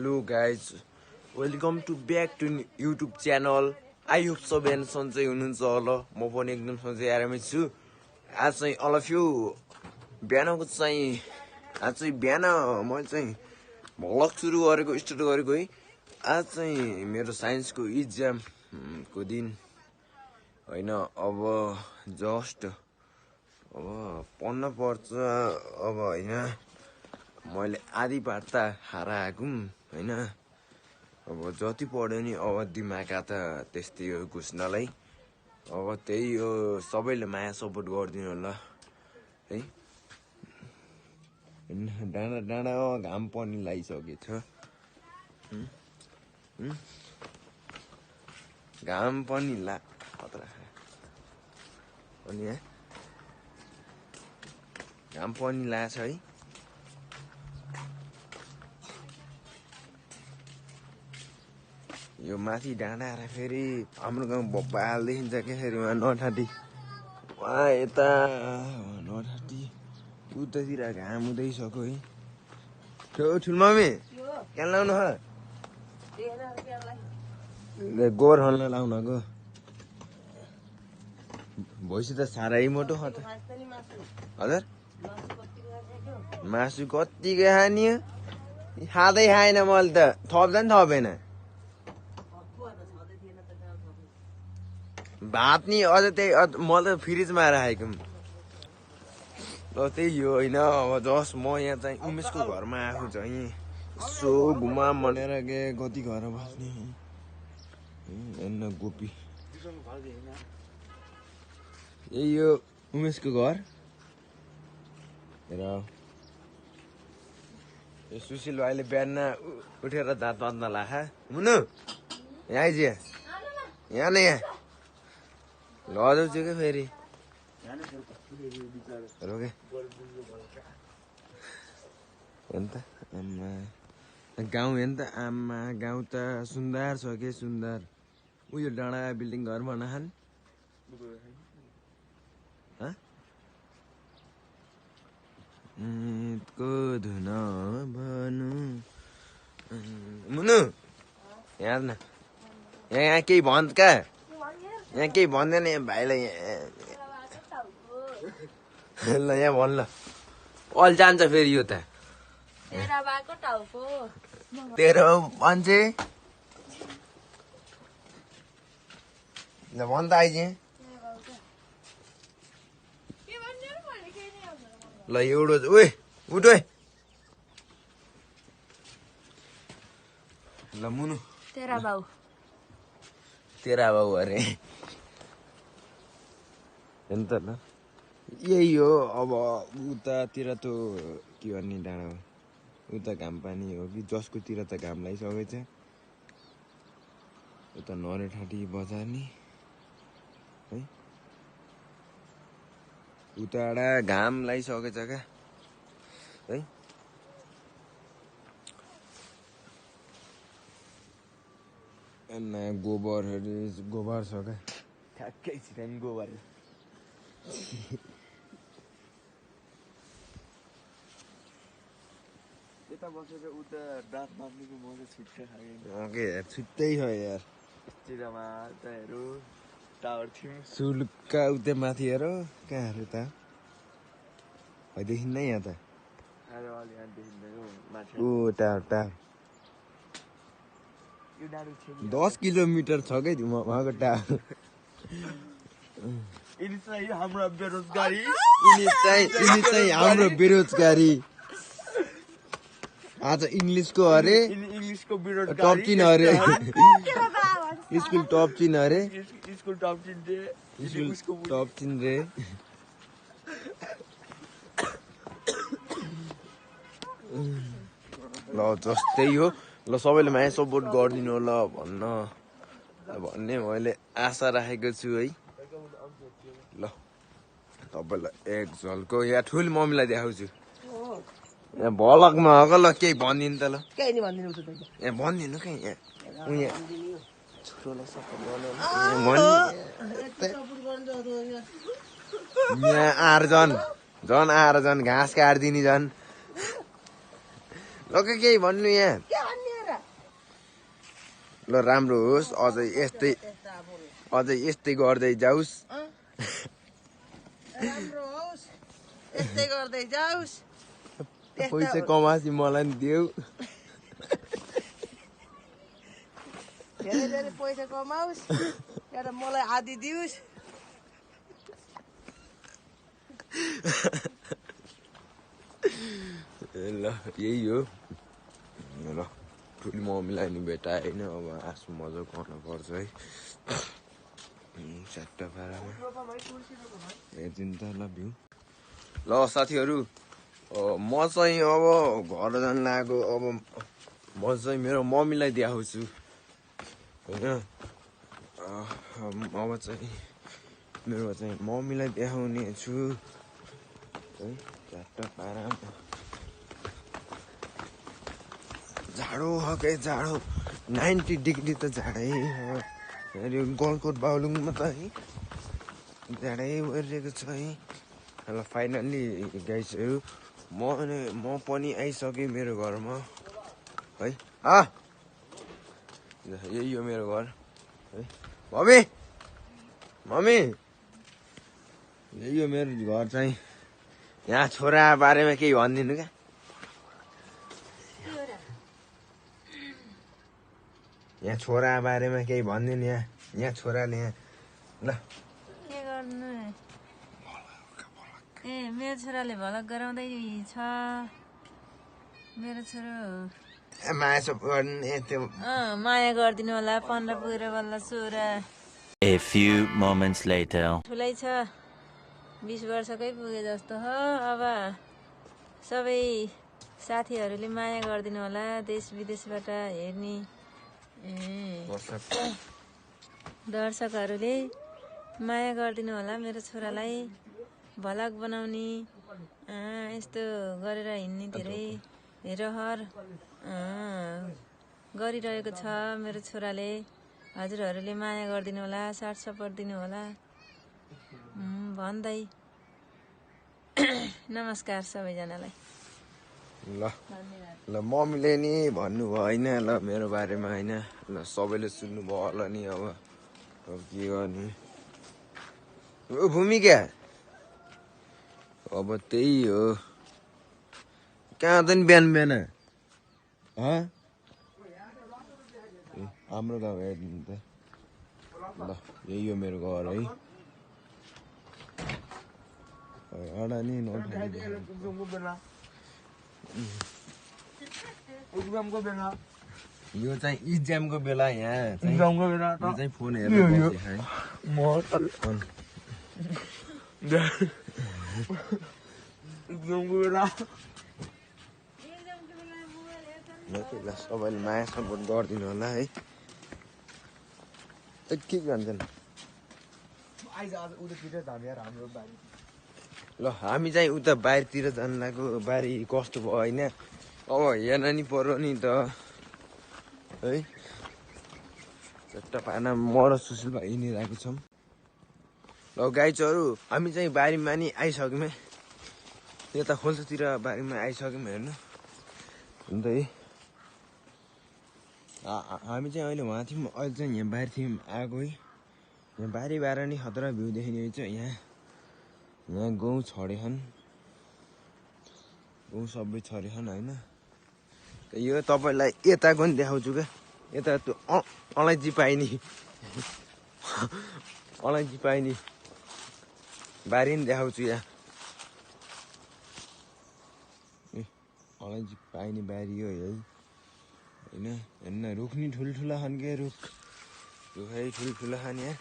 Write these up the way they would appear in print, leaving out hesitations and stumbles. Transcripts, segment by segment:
Hello guys, welcome to back to YouTube channel. I hope सबैजना सन्चै हुनुहुन्छ होला। म पनि एकदम सन्चै आरामै छु। आज चाहिँ all of you बिहानको चाहिँ आज चाहिँ बिहान म चाहिँ भ्लग सुरु गरेको स्टार्ट गरेको है। आज चाहिँ मेरो साइन्सको एक्जाम को दिन हैन। अब जस्ट अब पढ्न पर्छ अब हैन। मैले आधी पाठ त हाराएको हैन। अब जति पढ्यो नि अब दिमाग त त्यस्तै हो घुस्नलाई। अब त्यही हो, सबैले माया सपोर्ट गरिदिनु होला है। डाँडा डाँडा घाम पनि लागिसकेछ। घाम पनि खतरा अनि घाम पनि लाग्छ है। यो माथि डाँडा आएर फेरि हाम्रो गाउँ बब्बाल देखिन्छ क्या। फेरि उहाँ नठाटी उहाँ यता नठाटी उतातिर घाम हुँदैसक्यो है। ठुल मम्मी क्या लाउनु हो गोबर खन्नु लाउनको। भैँसी त साह्रै मोटो छ त। हजुर मासु कतिको खाने हो? खाँदै खाएन मैले त। थप्दा नि थपेन। भात नि अझ त्यही मैले त फ्रिजमा राखेको। त्यही हो होइन। अब जस्ट म यहाँ चाहिँ उमेशको घरमा आएको चाहिँ यसो घुमा भनेर के कति घर बस्ने हेर्न गोपी। यही हो उमेशको घर र सुशील भाइले बिहान उठेर दाँत बाँध्न लाखा। मुनु यहाँ आइज यहाँ न यहाँ लजाउँछु क्या फेरि रोके हेर्नु त आम्मा गाउँ हेर्नु त आम्मा गाउँ त सुन्दर छ के सुन्दर। उयो डाँडा बिल्डिङ घर बनाखान को धुन भनु मुनु यहाँ न यहाँ केही भन्छ क्या। यहाँ केही भन्दैन भाइलाई ल यहाँ भन् ल अल जान्छ फेरि यो त तेरो मान्छे ल भन् त आइज ल एउटा उठ ल मुनु तेरा बाउ अरे हेर्नु त ल यही हो। अब उतातिर त के भन्ने डाँडा हो उता घाम पानी हो कि जसकोतिर त घाम लागिसकेछ। उता नरेठाटी बजार नि है उताबाट घाम लागिसकेछ क्या है। गोबर छ क्या ठ्याक्कै छिरानी गोबर। यता बसेर उता दाँत बाँध्नुको मजा छुट्टै खायो। छुट्टै छ यार। चिरामा हेरौँ टावर थियो सुलुक्का उतै माथि हेर कहाँ हेर त देखिन्न यहाँ त। ओ टावर 10 किलोमिटर छ क्या उहाँको टावर। यिनी चाहिँ हाम्रो बेरोजगारी आज इङ्ग्लिसको अरे टप चिन अरे स्कुल टप चिन अरे स्कुल टप चिन रे। ल जस्तै हो ल सबैले माया सपोर्ट गरिदिनु होला भन्ने मैले आशा राखेको छु है। ल तपाईँलाई एक झल्को यहाँ ठुल मम्मीलाई देखाउँछु। यहाँ भलकमा हो ल केही भनिदिनु त ल यहाँ भनिदिनु कहाँ यहाँ छोरोलाई सपोर्ट यहाँ आएर झन् घाँस काटिदिने झन् ल केही भन्नु यहाँ ल राम्रो होस् अझै यस्तै गर्दै जाओस् राम्रो होस् यस्तै गर्दै जाओस् पैसा कमासी मलाई नि देऊ धेरै धेरै पैसा कमाओस् या त मलाई आधी दियोस् ल यही हो ल ठुली मम्मीलाई नि भेटाए होइन अब आसु मजा गर्न पर्छ है चारवटा पारामा हेरिदिनु त ल भ्यू ल साथीहरू म चाहिँ अब घर जान लागेको अब म चाहिँ मेरो मम्मीलाई देखाउँछु होइन अब चाहिँ मेरो चाहिँ मम्मीलाई देखाउने छु है चारवटा पारामा जाडो हकै जाडो 90 डिग्री त जाडै हो गलकोट बागलुङमा त है जाडै भइरहेको छ है ल फाइनल्ली गाइसहरू म पनि आइसकेँ मेरो घरमा है यही हो मेरो घर है मम्मी यही हो मेरो घर चाहिँ यहाँ छोरा बारेमा केही भनिदिनु क्या यहाँ छोरा बारेमा केही भनिदिनु यहाँ छोराले यहाँ ल के गर्नु मेरो छोराले भलक गराउँदै छ मेरो छोरो माया गर्ने त्यो माया गरिदिनु होला 15 पुगेर बल्ल 16 A few moments later. ठुलै छ 20 वर्षकै पुगे जस्तो हो अब सबै साथीहरूले माया गरिदिनु होला देश विदेशबाट हेर्ने दर्शकहरूले माया गरिदिनु होला मेरो छोरालाई भलक बनाउने यस्तो गरेर हिँड्ने धेरै रहर गरिरहेको छ मेरो छोराले हजुरहरूले माया गरिदिनु होला साथ सपोर्ट दिनु होला भन्दै नमस्कार सबैजनालाई ल मम्मीले नि भन्नुभयो होइन ल मेरो बारेमा होइन ल सबैले सुन्नुभयो होला नि अब के गर्ने भूमिका अब त्यही हो कहाँ त नि बिहान हाम्रो गाउँ हेर्नु त ल यही हो मेरो घर है एउटा नि यो चाहिँ इक्जामको बेला यहाँ चाहिँ फोन हेर्नु सबैले माया सपोर्ट गरिदिनु होला है के भन्छन् ल हामी चाहिँ उता बाहिरतिर जानु लाग्यो बारी कस्तो भयो होइन अब हेर्न नि पर्यो नि त है चट्टा पाना म र सुशील भाइ हिँडिरहेको छौँ ल गाइजहरू हामी चाहिँ बारीमा नि आइसक्यौँ यता खोल्सातिर बारीमा आइसक्यौँ हेर्नु अन्त है हामी चाहिँ अहिले उहाँ थियौँ अहिले चाहिँ यहाँ बाहिर थियौँ आएको है यहाँ बारीबाट नि खतरा भ्यू देखिने चाहिँ यहाँ गहुँ छरेछन् गहुँ सबै छरेछन् होइन यो तपाईँलाई यताको नि देखाउँछु क्या यता त्यो अलैँची पाइने अलैँची पाइने बारी नि देखाउँछु यहाँ अलैँची पाइने बारी हो है होइन हेर्न रुख नि ठुल्ठुला छन् के रुखै ठुल्ठुला छन् यहाँ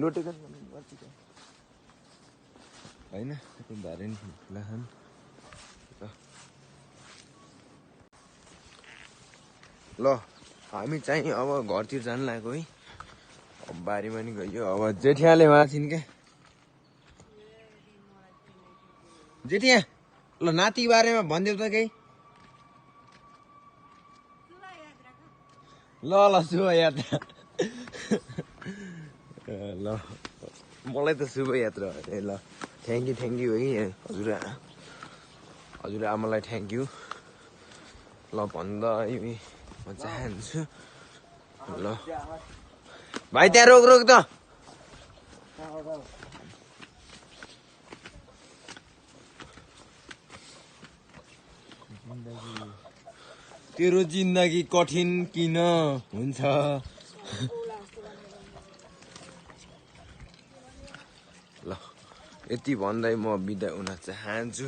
लोटेको होइन बारी नि ठुल्ठुला छन् ल हामी चाहिँ अब घरतिर जानु लाग्यो है अब बारीमा नि गयो अब जेठियाले उहाँ छिन् क्या जेठिया ल नाति बारेमा भनिदेऊ त केही ल शुभ यात्रा ल मलाई त शुभ यात्रा अरे ल थ्याङ्क यू है हजुर आमालाई थ्याङ्क यू ल भन्दा म चाहन्छु ल भाइ त्यहाँ रोक रोक त तेरो जिन्दगी कठिन किन हुन्छ ल यति भन्दै म बिदा हुन चाहन्छु